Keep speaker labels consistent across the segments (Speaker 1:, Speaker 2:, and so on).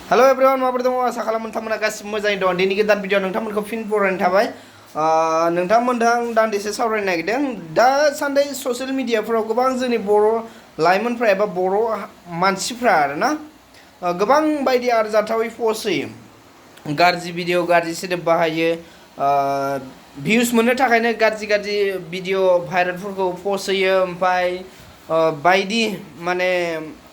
Speaker 1: Hello everyone, माबोरै दङ आसा खालामो नोंथांमोना गासिबो मोजाङै दं। दिनै गोदान भिडिअ नोंथांमोनखौ फिन बरायनाय थाबाय। नोंथांमोनजों आं दान्दिसे सावरायनो नागिरदों। दासान्दि ससियेल मिडियाफोराव गोबां जोंनि बर' लाइमोनफ्रा एबा बर' मानसिफ्रा आरोना गोबां बायदि आरजाथावै पस्ट होयो। गाज्रि भिडिअ गाज्रि सोदोब बाहायो। भिउस मोननो थाखायनो गाज्रि भिडिअ भाइरेलफोरखौ पस्ट होयो। ओमफ्राय बायदि माने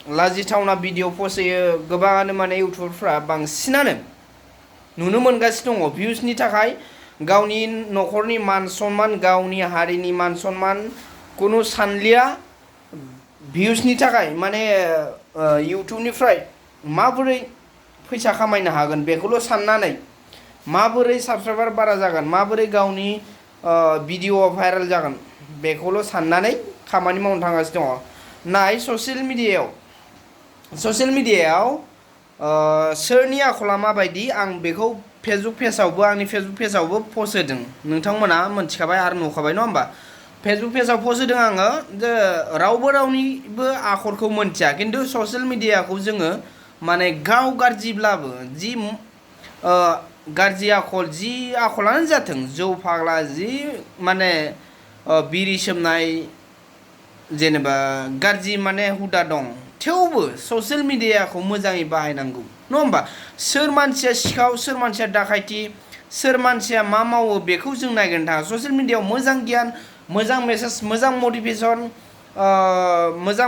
Speaker 1: लाजिथावना भिडिअ पस्ट होयो। गोबाङानो माने इउटुबारफ्रा बांसिनानो नुनो मोनगासिनो दङ भिउसनि थाखाय गावनि न'खरनि मान सन्मान गावनि हारिनि मान सन्मान कुनु सानलिया भिउसनि थाखाय माने इउटुबनिफ्राय माबोरै फैसा खामायनो हागोन बेखौल' साननानै माबोरै साबस्क्राइबार बारा जागोन माबोरै गावनि भिडिअ भाइरेल जागोन बेखौल' साननानै खामानि मावनो थांगासिनो दङ। नाय ससियेल मिडियायाव सोरनि आखला माबायदि आं बेखौ आंनि फेसबुक पेजावबो पस्ट होदों। नोंथांमोना मोनथिखाबाय आरो नुखाबाय नङा होमबा। फेसबुक पेजाव पस्ट होदों आङो जे रावबो रावनिबो आखलखौ मोनथिया, खिन्थु ससियेल मिडियाखौ जोङो माने गाव गाज्रिब्लाबो जि गाज्रि आखल जि आखलानो जाथों जौ फाग्ला जि माने बिरि सोबनाय जेनेबा गाज्रि माने हुदा दं, थेवबो ससियेल मिडियाखौ मोजाङै बाहायनांगौ नङा होमबा। सोर मानसिया सिखाव सोर मानसिया दाखायथि सोर मानसिया मा मावो बेखौ जों नायगिरनो थाङा। ससियेल मिडियायाव मोजां गियान मोजां मेसेज मोजां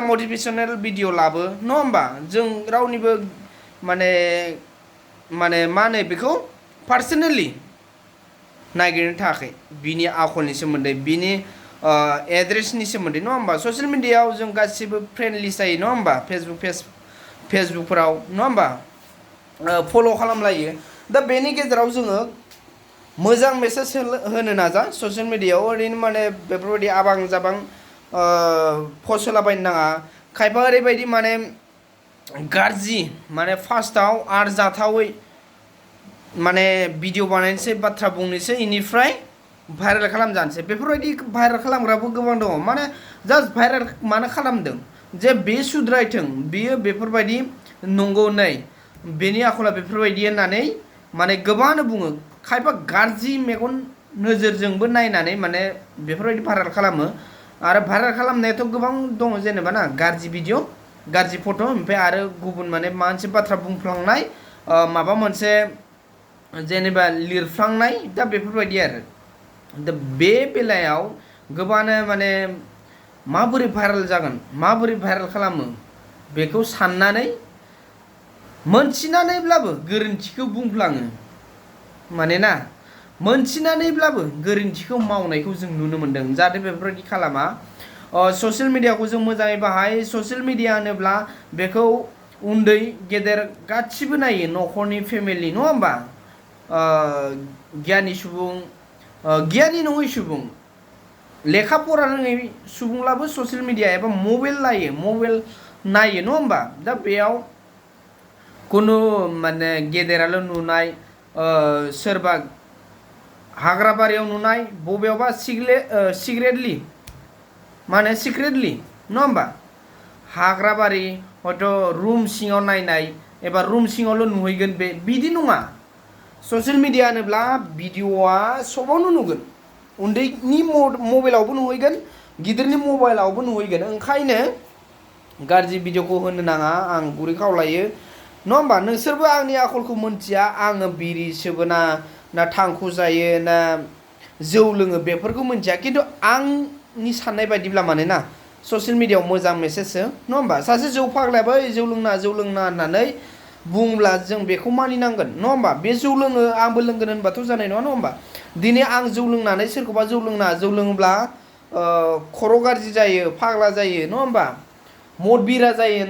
Speaker 1: मटिभेसनेल भिडिअ लाबो नङा होमबा। जों रावनिबो माने मा होनो बेखौ पार्सनेलि नागिरनो थाखाय बिनि आखलनि सोमोन्दै बिनि एड्रेसनि सोमोन्दै नङा होमबा। ससियेल मिडियायाव जों गासिबो फ्रेन्डलि जायो नङा होमबा। फेसबुकफोराव नङा होमबा फल' खालामलायो। दा बेनि गेजेराव जोङो मोजां मेसेज होनो नाजा ससियेल मिडियायाव। ओरैनो माने बेफोरबायदि आबां जाबां पस्ट होलाबायनो नाङा। खायफा ओरैबायदि माने गाज्रि माने फार्स्टआव आरजाथावै माने भिडिअ बानायनोसै बाथ्रा बुंनोसै इनिफ्राय भाइरेल खालामजानोसै। बेफोरबायदि भाइरेल खालामग्राबो गोबां दङ। माने जास्ट भाइरेल मानो खालामदों जे बे सुद्रायथों बेयो बेफोरबायदि नंगौ नै बेनि आखला बेफोरबायदि होननानै माने गोबाङानो बुङो। खायफा गाज्रि मेगन नोजोरजोंबो नायनानै माने बेफोरबायदि भाइरेल खालामो। आरो भाइरेल खालामनायाथ' गोबां दङ जेनेबा ना गाज्रि भिडिअ गाज्रि फट' ओमफ्राय आरो गुबुन माने माबा मोनसे बाथ्रा बुंफ्लांनाय माबा मोनसे जेनेबा लिरफ्लांनाय दा बेफोरबायदि आरो। दा बे बेलायाव गोबाङानो माने माबोरै भाइरेल जागोन माबोरै भाइरेल खालामो बेखौ साननानै मोनथिनानैब्लाबो गोरोन्थिखौ बुंफ्लाङो। मानोना मोनथिनानैब्लाबो गोरोन्थिखौ मावनायखौ जों नुनो मोनदों। जाहाथे बेफोरबायदि खालामा। ससियेल मिडियाखौ जों मोजाङै बाहाय। ससियेल मिडिया होनोब्ला बेखौ उन्दै गेदेर गासिबो नायो न'खरनि फेमिलि नङा होमबा। गियानि सुबुं गियानि नङै सुबुं लेखा फरा रोङै सुबुंब्लाबो ससियेल मिडिया एबा मबाइल नायो नङा होमबा। दा बेयाव कुनु माने गेदेराल' नुनाय सोरबा हाग्रा बारियाव नुनाय बबेयावबा सिक्रेटलि नङा होमबा हाग्रा बारि हयथ' रुम सिङाव नायनाय एबा रुम सिङावल' नुहैगोन बिदि नङा। ससियेल मिडिया होनोब्ला भिडिअआ सबावनो नुगोन। उन्दैनि मबाइलावबो नुहैगोन गिदिरनि मबाइलावबो नुहैगोन। ओंखायनो गाज्रि भिडिअखौ होनो नाङा आं गुरै खावलायो नङा होमबा। नोंसोरबो आंनि आखलखौ मोनथिया आङो बिरि सोबोना ना थांखु जायो ना जौ लोङो बेफोरखौ मोनथिया, खिन्थु आंनि साननाय बायदिब्ला मानोना ससियेल मिडियायाव मोजां मेसेज हो नङा होमबा। सासे जौ फाग्लायाबो जौ लोंना होननानै बुंब्ला जों बेखौ मानिनांगोन नङा होमबा। बे जौ लोङो आंबो लोंगोन होनबाथ' जानाय नङा होमबा। दिनै आं जौ लोंनानै सोरखौबा जौ लोङोब्ला खर' गाज्रि जायो फाग्ला जायो नङा होमबा मद बिरा जायो।